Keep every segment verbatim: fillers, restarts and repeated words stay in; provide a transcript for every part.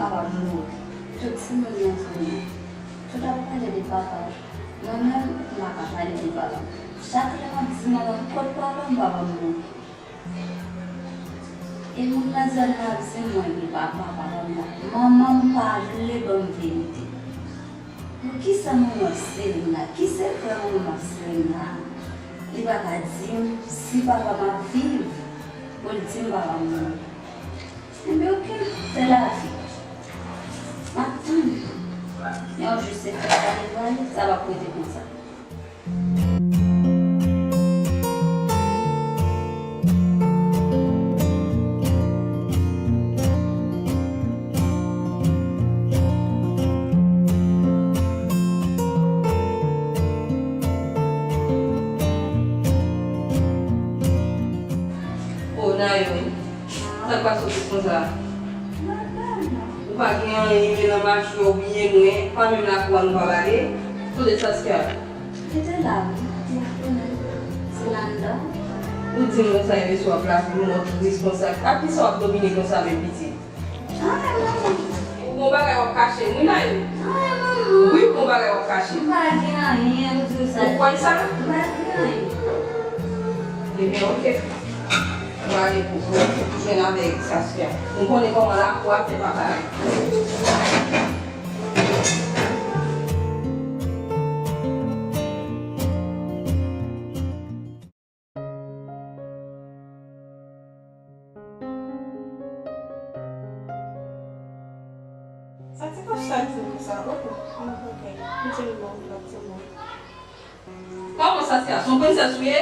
Papa m mouri. Tout timoun nan zòn nan, tout ap pale de papa m. Mwen menm, m pa ka pale de papa m. Chak lè m ap di manman m kot papa m, papa m mouri. E moun nan zòn nan ap di mwen li pa papa m la. Manman m pa vle ban m verite. Poukisa manman ap sere m la? Ki sekrè manman m ap sere m la? Li pa ka di m si papa m ap viv pou l di m papa m mouri. Enben, oke, se lavi. M ap tann. Yon jou se fè sa devwale, sa p ap rete konsa. O, Naomi, sa k pase w tris konsa? Ou pa gen anyen, men nan mache w byen nwè, pa menm lakou a nou pa bale. Kote Saskia? Li te la wi, m pa konnen. Se la anndan. Ou di m konsa, e mesye w ap lakou, w tris konsa. Ak kisa w ap domine konsa menm pitit? Ay, manman. Ou gon bagay w ap kache m wi, Naomi. Ay, manman. Wi, ou gon bagay w ap kache m. M pa gen anyen, m di w sa. Ou kwè sa? M pa gen anyen. Ebyen, oke. Mwen ale pou, pou, pou jwenn avèk Saskia. Nou konnen kòman lakou a fè pa parèy. Sa ti kòch sa di m sa, oh, oh, m pa kay. M di l non, m pa di non. Kòman sa, Saskia? Se yon prensès ou ye?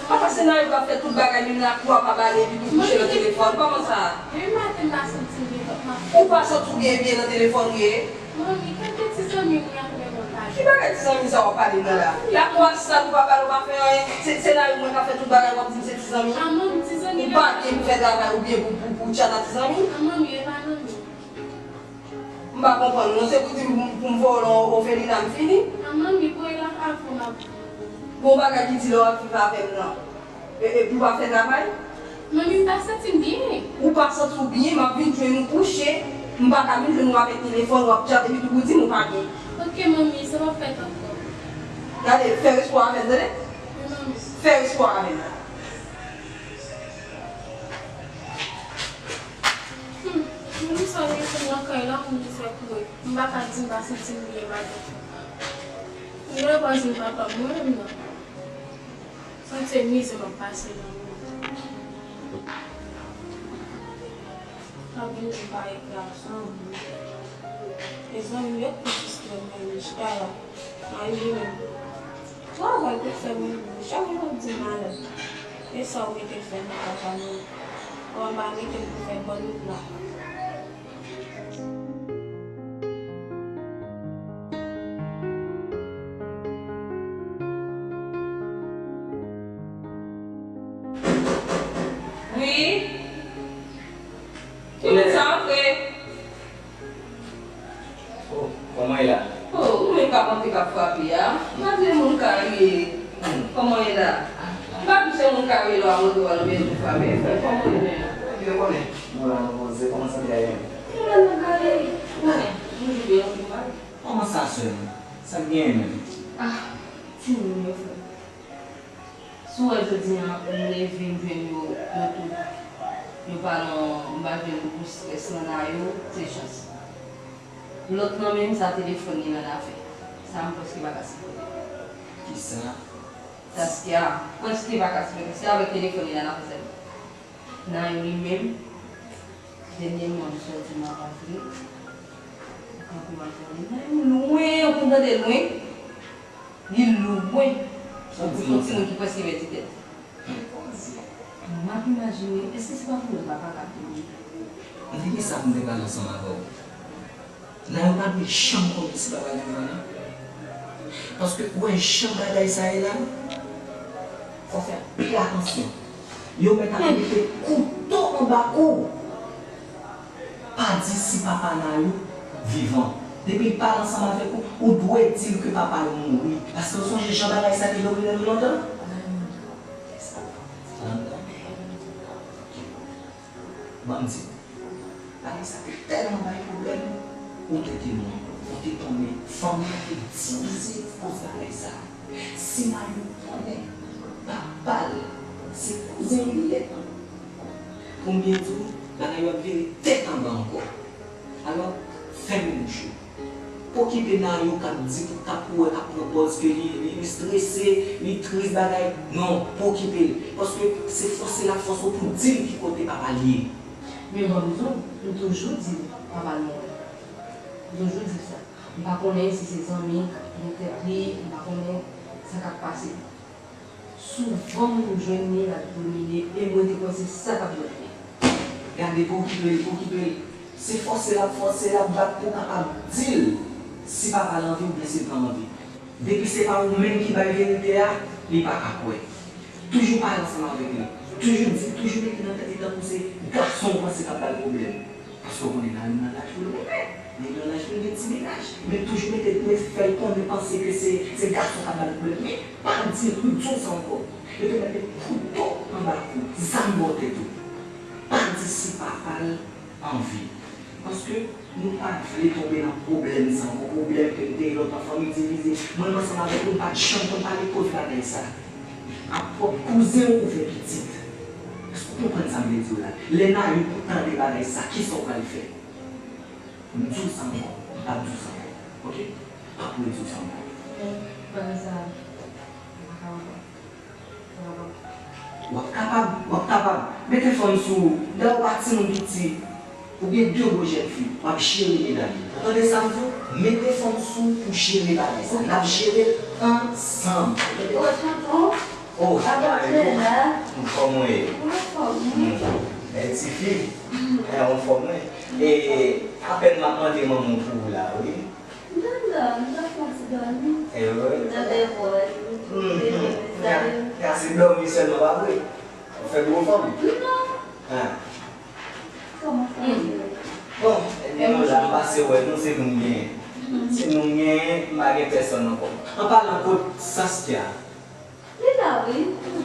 Papa, se nan yo k ap fè tout bagay, menm lakou a pa bale, epi tou kouche nan telefòn. Kòman sa? Depi maten, m pa santi m byen, m ap... Ou pa santi w byen, byen nan telefòn ou ye? Manmi, kèlke ti zanmi m nan fè mwen pale. Ki bagay ti zanmi sa w ap pale m nan la? Lakou a sal, ou pa pale, ou pa fè anyen. Se, se nan yo mwen k ap fè tout bagay, w ap di m se ti zanmi? A manmi, ti zanmi. Ou pa gen pou fè travay oubyen pou, pou, pou tchat ak ti zanmi? A manmi, e pa zanmi. M pa konprann non, se pou di m pou m voye w lan ofelina m fini? A manmi, voye l avè w m ap... Gon bagay ki di lè w ap viv avè m nan, e, e pou w pa fè travay? Manmi, m pa santi m byen. Ou pa santi w byen, m ap vin jwenn ou kouche, m pa ka vin jwenn ou avèk telefòn, w ap tchat, epi tou pou di m ou pa byen. Oke manmi, sa p ap fèt ankò. Gade, fè respè w avè m, tande? Wi manmi. Fè respè w avè m. Hmm, moun sa w mete m nan kay la, moun sa kouri. M pa ka di m pa santi m byen maten. M gen lè pa jwenn papa m mwen menm non. Santi se mizè m ap pase nan moman. Sa vin di parèt gason. E zanmi m yo k pi distrè m nan chita la. Mari li menm. Travay pou fè mwen, chak jou w ap di malad. E sa w rete fè nan papa nou. Ou anba mete m pou fè bòn wout la. Wi. Ki moun sa antre? Oh, kòman e la? Oh, ou menm k ap antre k ap frape a. Malgre moun ka riye, kòman e la? M pa di se moun ka riye lè w ap antre w al nan mezon frape. Kòman e menm? Ebyen, ou konnen, nou la nou poze, kòman sante a ye menm? Nou la nou gade. Bonjou, byen, bonjou, byen. Kòman sa, sè m? Sa k genyen menm? Ah, timoun yo, frè. Si w wè jodi a, m leve, m jwenn yo, yo tout, yo pa nan, m pa jwenn gwo strès nan la yo, se chans. Lòt nan menm, sa telefòn li nan afè. Sa m prèske pa ka sipòte. Kisa? Saskia, prèske pa ka sipòte. Se avèk telefòn li nan afè sèlman. Nan yo li menm, dènyèman, m sòti, m ap antre. Kanpe, m ap tande. Nan yo lwen, ou konn tande lwen? Li lwen. Tankou yon timoun ki prèske pèdi tèt. M ap imajine, èske se pa pou mwen papa k ap vini? Epi kisa pou m te pale ansanm avè w? Nan yo pa dwe janm konnen si papa vivan non. Paske ou wè jan bagay sa ye la, fò w fè anpil atansyon. Yo mèt ap mete kouto anba kou w. Pa di si papa Nayou vivan. Depi l pale ansanm avèk ou, ou dwe di l ke papa yo mouri. Paske ou sonje jan bagay sa te domine nou lontan? Ban m di w. Bagay Sa te tèlman bay pwoblèm. Ou te temwen, ou te konnen fanmi an te divize akoz bagay sa. Si Nayou konnen papa l se kouzen l li ye, pou m byen di w, bagay yo ap vire tèt anba ankò. Alò, fèmen bouch ou. Pa okipe Nayou k ap di, k ap wè, k ap pran pòz ke li, li, li strese, li tris bagay. Non, pa okipe l. Paske se fòse l ap fòse w pou di l ki kote papa l ye. Men bon, Bizou, m toujou di l papa l mouri. M toujou di l sa. M pa konnen si se zanmi k ap mete li, m pa konnen sa k ap pase. Souvan moun jwenn li, l ap domine, e mwen te kwè se sa k ap domine. Gade, pa okipe l, pa okipe l. Se fòse l ap fòse, l ap bat pou w kapab di l si papa l anvi oubyen si l pa anvi. Depi se pa ou menm ki bay verite a, li pa ka kwè. Toujou pale ansanm avèk li. Toujou di, toujou mete nan tèt li tankou se gason w panse k ap ba l pwoblèm. Paske w konnen Nayou nan laj pou l renmen. Nayou nan laj pou l gen ti mennaj. Men toujou mete, mete fè l konnen, panse ke se, se gason k ap ba l pwoblèm. Men pa di l, m di w sa ankò. Yo te mete kouto anba kou, zam bò tèt ou. Pa di si papa l anvi. Paske nou pa vle tonbe nan pwoblèm sa ankò. Pwoblèm ke n te ye lontan, fanmi divize. Mwen menm ansanm avèk ou, n pa t janm konn pale koz bagay sa. A pwòp kouzen w ou fè pitit. Èske w konprann sa m vle di w la? Lè Nayou tande bagay sa, kisa w pral fè? M di w sa ankò, m p ap di w sa ankò. Oke? M p ap redi w sa ankò. Men, bagay sa, m pa ka ankò. W ap kapab, w ap kapab. Mete fanm sou ou. Dayè w pa timoun piti. Ou gen de gwo jèn fi. W ap jere medam yo. Ou tande sa m di w? Mete fanm sou ou pou jere bagay sa. N ap jere l ansanm. Tande? O, tonton. O, Mayo. Kòman w ye? Anfòm, wi. Bèl ti fi. E, anfòm, wi. E, apèn m ap mande manman w pou ou la, wi. Nan, nan, m t ap fè yon ti dòmi. E vre? Tande vwa li. Mhm. Sa, sa se dòmi sèlman, pa vre? Ou fè gwo fanm? Non. Ah. Kòman sa ye? Bon, ebyen, nou la, m pase wè nou, se nou m genyen. Mhm. Se nou m genyen, m pa gen pèsòn ankò. An palan, kot Saskia? Li la, wi.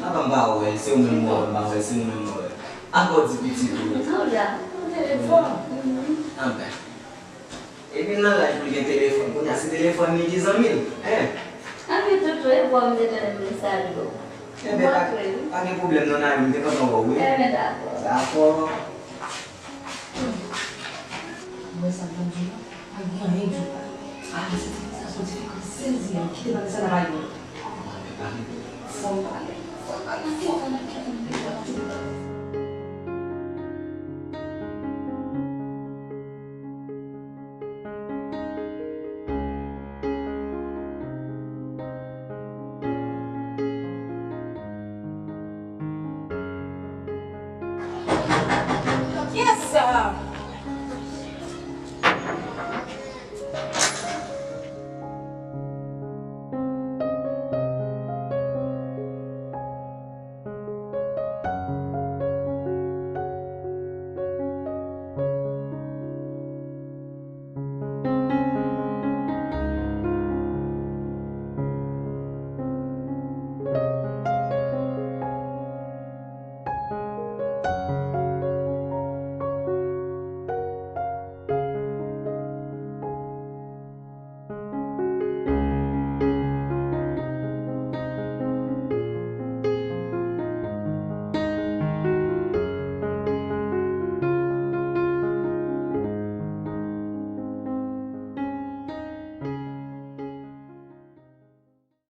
Apa m pa wè l, se ou menm mwen wè, m pa wè l, se ou menm mwen wè. Apa w di pitit ou? Tou la, nan telefòn. Anben. Epi l nan laj pou l gen telefòn, kounye a se telefòn li ki zanmi l, en? Anben, tonton, e vwa m te tande m salye w. Enben, pa, pa gen pwoblèm non, Nayou, m te kontan wè w, wi. Enben, dakò. Dakò. Ou wè sa m t ap di w la? Pa gen anyen k di w pa. Ah, se ti fi sa, se yon ti fi k ap sezi, li kite bagay sa nan bay mwen. Fò m pale, fò m pale, fò m pale.